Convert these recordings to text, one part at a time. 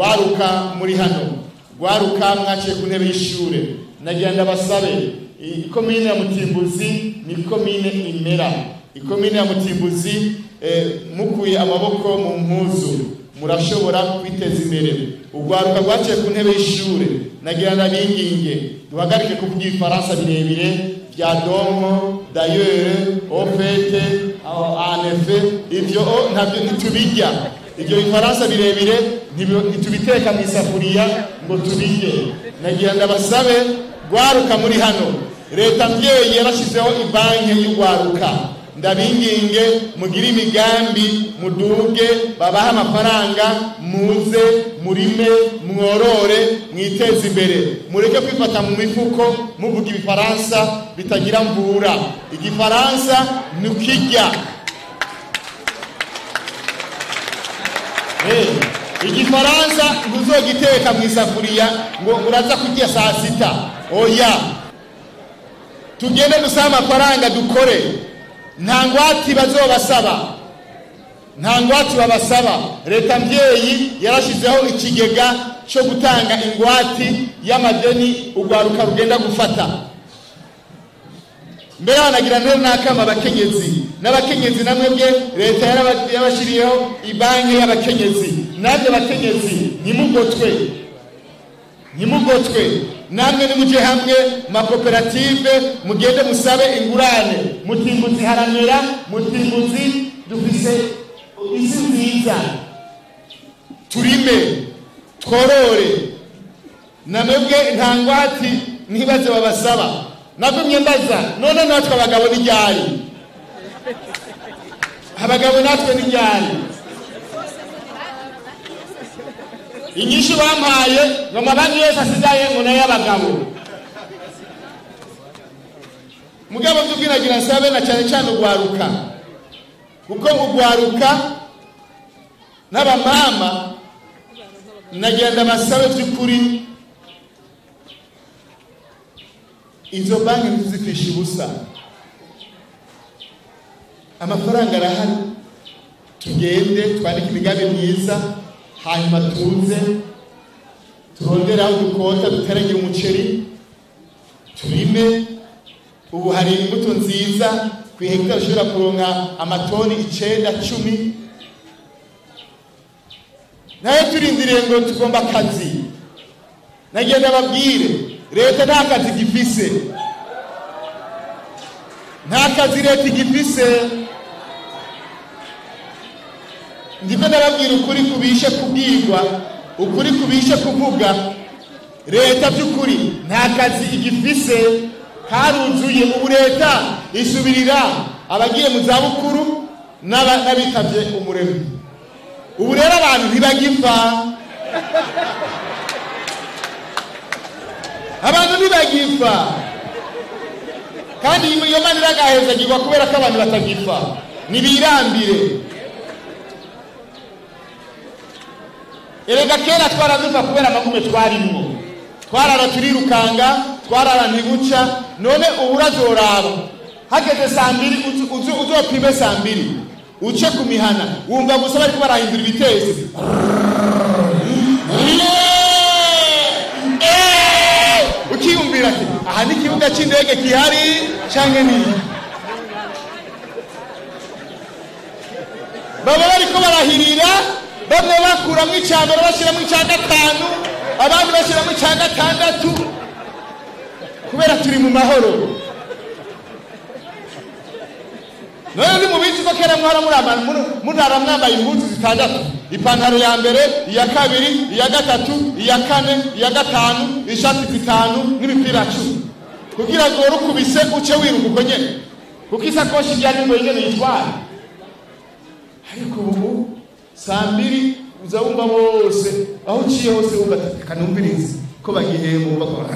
Gwaruka muri hano, gwaruka mwaciye ku ntebe y'ishure, nagira ndabasabe, ikomine ya Mutimbuzi ni ikomine imera. Ikomine ya Mutimbuzi, mukuye amaboko mu mpuzu murashobora kwiteza imbere. Ugwaruka rwaciye ku ntebe y'ishure, nagira ndabinginge duhagarike kuvuga ibifaransa birebire vya donko, d'ailleurs, au fait, en effet, ivyo ntabyo ntitubirya. Ivyo bifaransa birebire ntitubiteka mu isafuriya ngo tubirye. Nagira ndabasabe, gwaruka muri hano, leta mvyeyi yarashizeho ibanki y'ugwaruka, ndabinginge mugire imigambi, muduge babahe amafaranga, muze murime, mworore, mwiteze imbere. Mureke kwifata mu mifuko muvuga ibifaransa bitagira mvura. Igifaransa ntukirya. Igifaransa ntuzogiteka mu isafuriya ngo uraza kurya saa sita. Oya, tugende dusabe amafaranga dukore. Nta ngwate bazobasaba, nta ngwate babasaba. Leta mvyeyi yarashizeho ikigega cyo gutanga ingwate y'amadeni ugwaruka rugenda gufata. Mbere hanagira ntero n'akama abakenyezi, n'abakenyezi namwebwe leta yarabashiriyeho ibanki y'abakenyezi. Namwe abakenyezi ntimugotwe, ntimugotwe. Namwe nimuje hamwe makoperative, mugende musabe ingurane. Mutimbuzi haramera, Mutimbuzi dufise isi nziza, turime tworore. Namwebwe nta ngwate ntibaze babasaba. Nagumye mbaza, none natwe abagabo ni ryari? Abagabo natwe ni ryari? Inyishu bampaye ngo amabanki yose asigaye ngo nayo abagabo. Mugabo by'ubwiragira nsabe na cyane cyane ugwaruka, kuko ugwaruka n'abamama nagenda basabe by'ukuri izo banki ntizifishe ubusa. Amafaranga arahari, tugende twandike imigambi myiza, hanyuma tuze turondere aho dukota, duteragire umuceri, turime. Ubu hari imbuto nziza ku hegitari ushobora kuronka amatoni 9, 10. Nayo turindiriye ngo tugomba akazi. Nagenda babwire leta nta kazi gifise, nta kazi leta igifise. Ndiko ndababwira ukuri kubishe kubwirwa, ukuri kubishe kuvuga. Leta by'ukuri nta kazi igifise, karuzuye. Ubu leta isubirira abagiye mu zabukuru n'abitavye umuremyi. Ubu rero abantu ntibagipfa, abantu ntibagipfa. Kandi iyo mana iragahezagirwa kubera ko abantu batagipfa. Nibirambire. Erega kera twaraduka kubera amagume twarimwo, twarara turirukanga, twarara ntiguca. None ubu urazoraba hageze saa mbiri, uzopime saa mbiri uce ku mihana, wumva gusa bariko barahindura ibitezi. Ukiyumvira ati aha ni ikibuga c'indege gihari canke ni baba bariko barahirira, bamwe bakuramwo ica mbere bashiramwo ica gatanu, abandi bashiramwo ica gatandatu, kubera turi mu mahoro. None ni mubizi ko kera mwara murara mwambaye impuzu zitandatu, ipantaro ya mbere, iya kabiri, iya gatatu, iya kane, iya gatanu, ishati zitanu n'imipira 10, kugira ngo rukubise uce wiruka uko nyene, kuko isakoshi ryari ngo nyene yitwara. Ariko ubu saa mbiri uza wumva bose aho uciye hose wumva ati kanumvirize ko bagihemba, wumva ko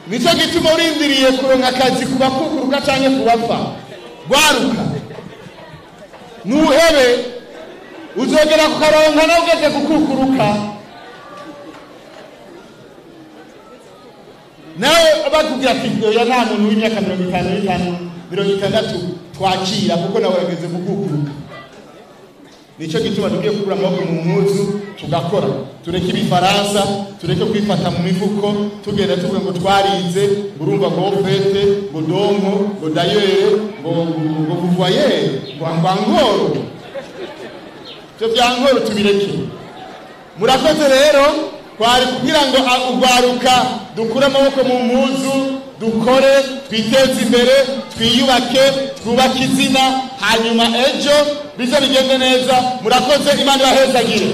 nico gituma urindiriye kuronka akazi kubakukuruka canke kubapfa. Gwaruka nuhebe, uzogera kukaronka nawe ugeze kukukuruka. Nawe bakubwira ati oya nta muntu w'imyaka 55 60 twakira, kuko nawe urageze kukukuruka. Nico gituma tugiye kugura amaboko mu mpuzu tugakora, tureke ibifaransa, tureke kwifata mu mifuko tugenda tuvuga ngo twarize, ngo urumva ngo fete, ngo donko, ngo dayere, ngo vuvoye, ngo angoro. Ivyo vya nkoro tubireke. Murakoze rero, twari kugira ngo ugwaruka dukure amaboko mu mpuzu, dukore, twiteze imbere, twiyubake, twubake izina, hanyuma ejo bize bigende neza. Murakoze, Imana ibahezagire.